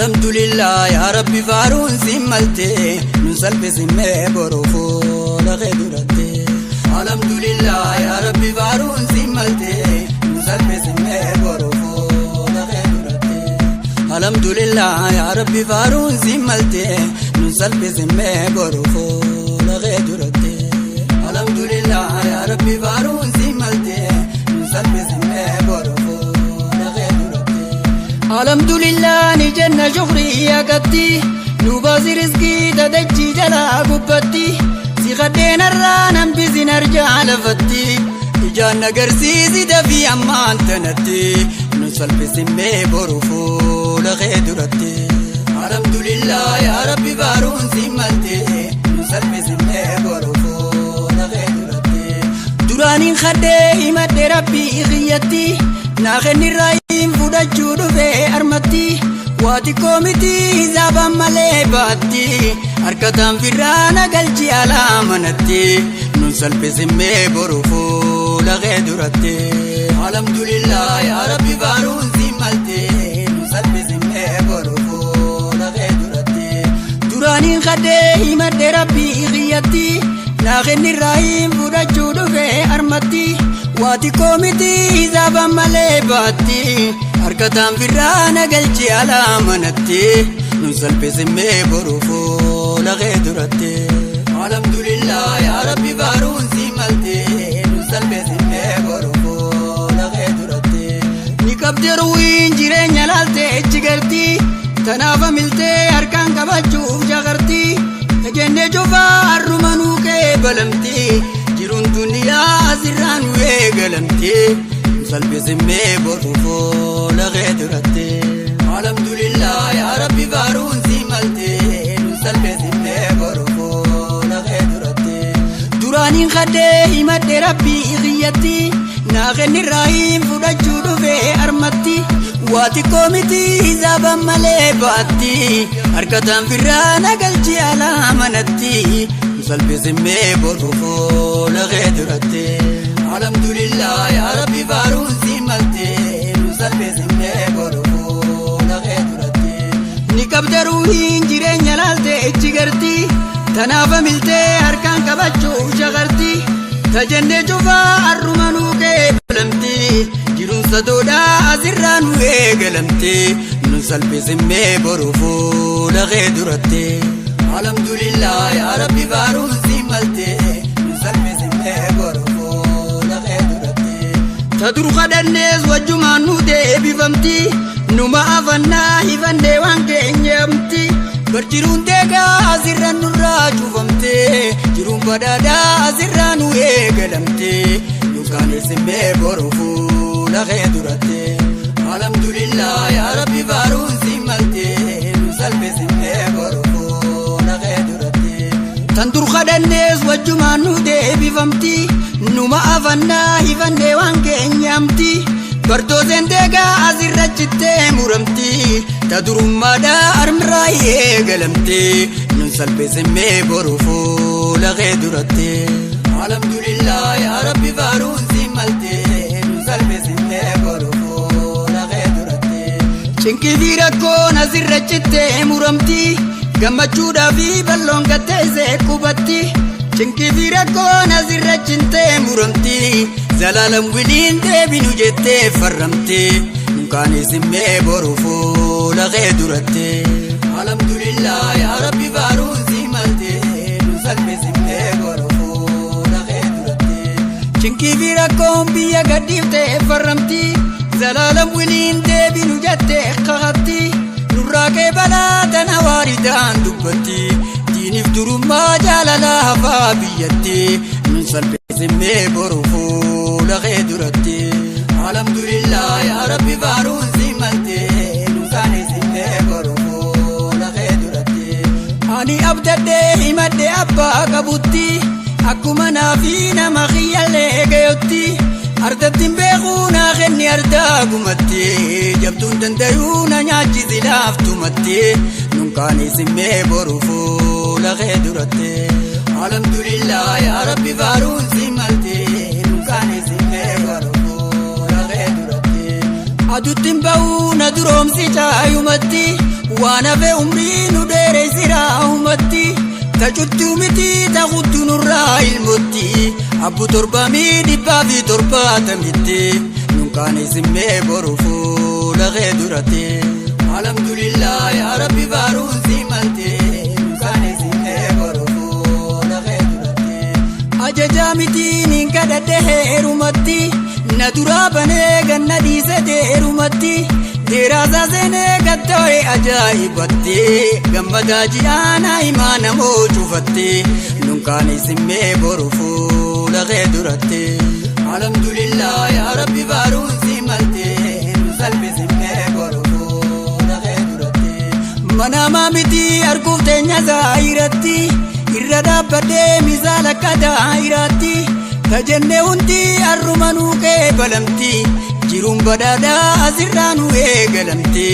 Alhamdulillah yaa Rabbi faaruun si malte nun salphisimee boru fuula kee duratti. Alhamdulillah yaa Rabbi faaruun si malte nun salphisimee boru fuula kee duratti. Alhamdulillah yaa Rabbi faaruun si malte nun salphisimee boru fuula kee duratti. Alhamdulillah yaa Rabbi faaruun si malte nun salphisimee boru fuula kee duratti. Alhamdulillah ni jenna shukrii akkatti nu baasi rizqii dadachii jalaa gubbatti si kadheenarraa nambisin arjaa lafatti ijaan agarsiisi dafii ammaan tanatti nu salphisimee boru fuula kee duratti. Alhamdulillah yaa Rabbi faaruun si malte nu salphisimee boru fuula kee duratti. Duraaniin kadhee himadhe Rabbii kiyyatti naa kennirraa hin fudhachuu dhufee armatti waa xiqqoo miti hisaabaan malee baatti harkataan firraa na galchi alaa manatti nun salphisimee boru fuula kee duratti. Alhamdulillah yaa Rabbi faaruun si malte nun salphisimee boru fuula kee duratti. Duraaniin kadhee himadhe Rabbii kiyyatti naa kennirraa hin fudhachuu dhufee armatti waa xiqqoo miti hisaabaan malee baatti harkataan firraa na galchi alaa manatti nun salphisimee boru fuula kee duratti. Alhamdulillah yaa Rabbi faaruun si malte nun salphisimee boru fuula kee duratti. Ni qabde ruwiin jireenya laaltee echi galti tanaaf amiltee harkaan qabachuuf jagarti jennee cufaa harruma nuu qeebalamti jiruun duniyaa asirraa nu eegalamti nu salphisimee boru fuula kee duratti. Alhamdulillah yaa Rabbi faaruun si malte nu salphisimee boru fuula kee duratti. Duraaniin kadhee himadhe Rabbii kiyyatti naa kennirraa hin fudhachuu dhufee armatti waa xiqqoo miti hisaabaan malee baatti harkataan firraa na galchi alaa manatti nu salphisimee boru fuula kee duratti. Alhamdulillah yaa Rabbi faaruun si malte nu salphisimee boru fuula kee duratti. Ni qabda ruuhiin jireenya laaltee echi garti tanaaf amiltee harkaan qabachuuf shakarti tajennee cufaa harruma nuu qeebalamti jiruun sadoodhaa asirraa nu eegalamti nun salphisimee boru fuula kee duratti. Alhamdulillah yaa Rabbi faaruun si malte nun salphisimee boru fuula kee duratti. Ta dur kadhannees wajjumaan nu deebifamti numa afannaa hifannee waan keenyamti. Barjiruun deegaa asirra nurraa cufamte jiruun badhaadhaa asirraa nu eegalamte nu kaaneessimee boru fuula kee duratti. Alhamdulillah yaa Rabbi faaruun si malte nu salphisimee boru fuula kee duratti. Tan dur kadhannees wajjumaan nu deebifamti numa afannaa hifannee waan keenyamti. Bartooseen deegaa asirra cittee muramti ta durummaadhaa armirraa eegalamti nun salphisimee boru fuula kee duratti. Alhamdulillah yaa Rabbi faaruun si malte nun salphisimee boru fuula kee duratti. Cinqii fi rakkoon asirra cittee muramti gammachuudhaa fi bal'oon gatteessee qubatti. Cinqii fi rakkoon asirra cintee muramti zalaalam wiliin deebinu jettee farramti nun kaaneessimee boru fuula kee duratti. Alhamdulillah yaa Rabbi faaruun si malte nun salphisimee boru fuula kee duratti. Cinqii fi rakkoon biyya gadhiiftee farramti zalaalam wiliin deebinu jettee kakatti nurraa qeebalaa tana waaridaan dubbatti. Diiniif durummaa jaalalaa hafaa biyyatti nun salphisimee boru fuula kee duratti. Alhamdulillah yaa Rabbi faaruun si malte nun kaaneessimee boru fuula kee duratti. Ani abdadhee himadhe abbaa qabutti akkuma naa fi nama kiyyallee gayotti ardattiin beekuu naa kenni ardaa gumatti jabduun dandayuu na nyaachisi laaftumatti nun kaaneessimee boru fuula kee duratti. Alhamdulillah yaa Rabbi faaruun si malte nun kaaneessimee boru fuula kee duratti. Aduutti hin ba'uu na duroomsi caayumatti. Waan hafe umrii nu dheereysiraa umatti tacuttuu miti takhuttu nurraa ilmotti abbu torbamii dhibbaa fi torbaatamitti nunkaaneessimmee boru fuula kee duratti. Alhamdulillah yaa Rabbi baaruun si malte nunkaaneessimmee boru fuula kee duratti. Ajajaa mitiin hin kadhadhe heerumatti na duraa banee ganna dhiise deerumatti. Dheeraasaa seenee gatta'e ajaa'ibatti gammadaa ji'aanaa himaa namoo cufatti nunkaaneessimmee boru fuula kee duratti. Alhamdulillah yaa Rabbi baaruun si malte nu salphisimmee boru fuula kee duratti. Manamaa miti arguuf teenya zaayiratti irra dhaabbadhee misaala akka daayiraatti tajennee hundi arruma nuu qeebalamti. Jiruun badhaadhaa asirraa nu eegalamti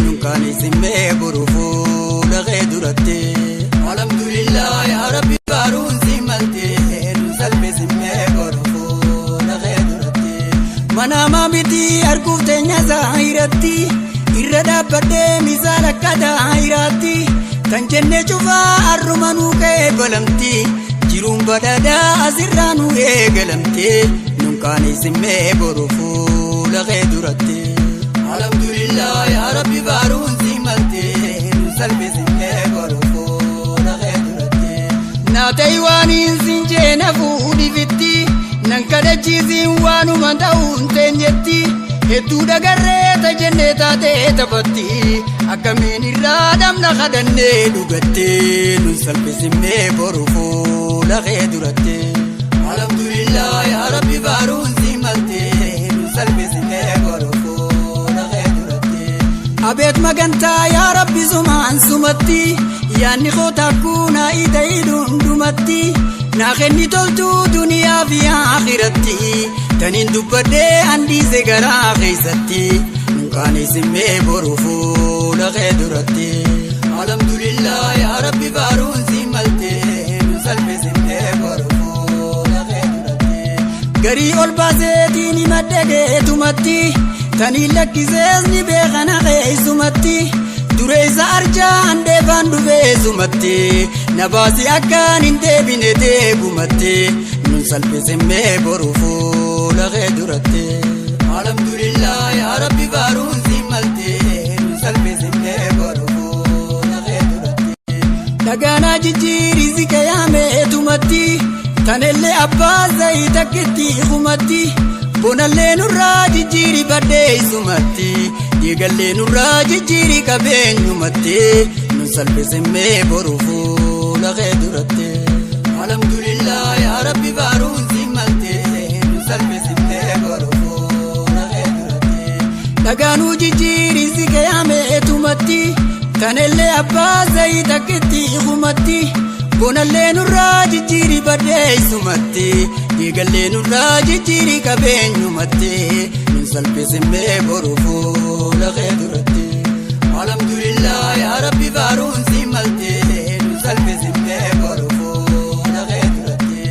nunkaaneessimmee boru fuula kee duratti. Alhamdulillah yaa Rabbi baaruun si malte nu salphisimmee boru fuula kee duratti. Manamaa miti arguuf teenya zaayiratti irra dhaabbadhee misaala akka daayiraatti tan jennee cufaa arruma nuu qeebalamti. Jiruun badhaadhaa asirraa nu eegalamti nunkaaneessimmee boru fuula kee duratti. Alhamdulillah yaa Rabbi baaruun si malte nu salphisimmee boru fuula kee duratti. Naatay waan hin sinjeena fuudhifitti nan kadhachiisiin waanuma ta'uun teenyetti hedduu dhagarree tajennee taatee taphatti akkamiin irraa dhabna kadhannee dhugatte nun salphisimmee boru fuula kee duratti. Alhamdulillah yaa Rabbi baaruun si malte nu salphisimmee boru fuula kee duratti. Abeet magantaa yaa Rabbi sumaan sumatti yaanni koo takkuu naa ita'ii dhundhumatti naa kenni toltuu duniyaa fi akhiratti taniin dubbadhee andiise garaa keessatti nunkaaneessimmee boru fuula kee duratti. Alhamdulillah yaa Rabbi baaruun si malte nu salphisimmee boru fuula kee duratti. Garii ol baaseetiin himadhe geetumatti taniin lakkisees ni beekana keessumatti. Dureessa arjaa handeefaan dhufeessumatti na baasi akkaan hin deebine deegumatti nun salphisimmee boru fuula kee duratti. Alhamdulillah yaa Rabbi baaruun si malte nun salphisimmee boru fuula kee duratti. Dhagaanaa jijjiirii si qeeyyameetumatti tanellee abbaa zayii takkitti kumatti bonallee nurraa jijjiirii baddeessumatti diigallee nurraa jijjiirii qabeenyumatti nun salphisimmee boru fuula kee duratti. Alhamdulillah yaa Rabbi baaruun si malte nu salphisimmee boru fuula kee duratti. Dhagaanuu jijjiirii si qeeyyameetumatti tanellee abbaa zayii takkitti kumatti bonallee nurraa jijjiirii baddeessumatti diigallee nurraa jijjiirii qabeenyumatti nun salphisimmee boru fuula kee duratti. Alhamdulillah yaa Rabbi baaruun si malte nu salphisimmee boru fuula kee duratti.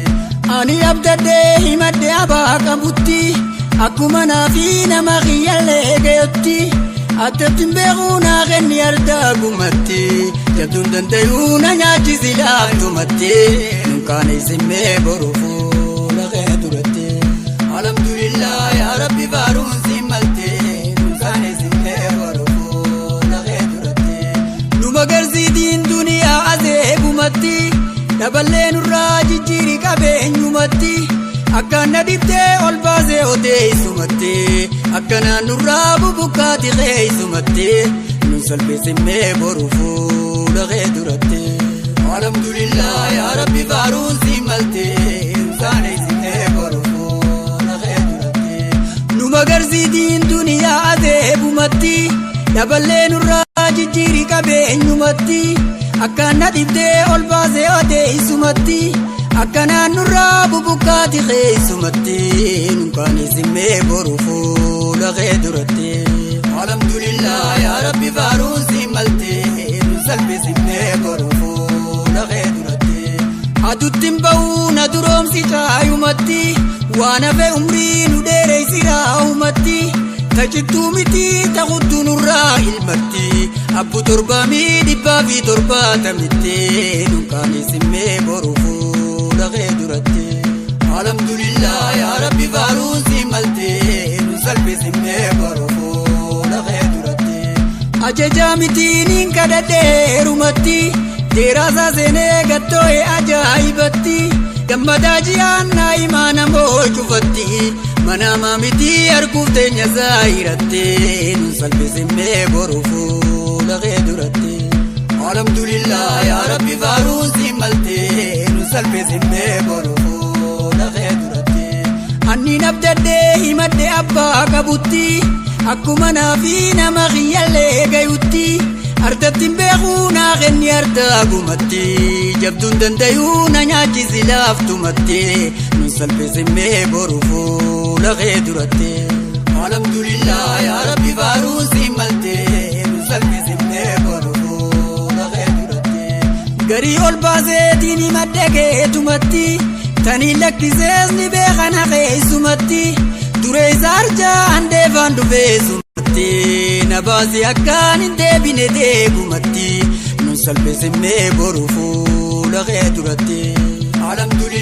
Ani abdadhee himadhe abaa qabutti akkuma naa fi nama kiyyallee gayotti addatti hin beekuu naa kenni ardaa gumatti jabduun dandayuu na nyaachisi laaftumatti nunkaaneessimmee boru fuula kee duratti. Alhamdulillah yaa Rabbi baaruun si malte nunkaaneessimmee boru fuula kee duratti. Nu magarsiitiin duniyaa azeegumatti dhaballee nurraa jijjiirii qabeenyumatti akkaan na dhibdee ol baasee odeessumatti akkanaan nurraa bubukkaati keessumatti nun salphisimmee boru fuula kee duratti. Alhamdulillah yaa Rabbi baaruun si malte nunkaaneessimmee boru fuula kee duratti. Nu magarsiitiin duniyaa azeebumatti dhaballee nurraa jijjiirii qabeenyumatti akkaan na dhibdee ol baasee odeessumatti akkanaan nurraa bubukkaati keessumatti nunkaaneessimmee boru fuula kee duratti. Alhamdulillah yaa Rabbi baaruun si malte nu salphisimmee boru fuula kee duratti. Adutti hin ba'uu na duroomsi caayumatti waan hafe umrii nu dheereysiraa umatti. Tacittuu miti ta'uttuu nurraa ilmatti abbu torbaamii dhibbaa fi torbaatamitti dunkaanisimmee boru fuula kee duratti. Alhamdulillah yaa Rabbi faaruun si maltee nu salphisimmee boru fuula kee duratti. Ajajaa mitiin hin kadhadheerumatti deeraasaa seenee gattoo'e ajaa'ibatti gammadaa ji'aan naa'imaa namoo cufatti manaamaa miti arguuf teenya zaayiratti nu salphisimmee boru fuula kee duratti. Alhamdulillah yaa Rabbi faaruun si maltee nu salphisimmee boru fuula kee duratti. Anni nabdadhee himadhe abbaa qabutti akkuma naafi nama kiyyallee gayutti ardatti hin beekuu naa kenni ardaa gumatti jabduun dandayuu na nyaachisi laaftumatti nu salphisimmee boru fuula kee duratti. Alhamdulillah yaa Rabbi faaruun si maltee nu salphisimmee boru fuula kee duratti. Garii ol baaseetiin himadhe keetumatti tanii lakkisees ni beekana keessumatti duree isa arjaa handeefaan dhufeessumatti na baasi akkaan hin deebine deegumatti nu salphisimmee boru fuula kee duratti. Alhamdulillah.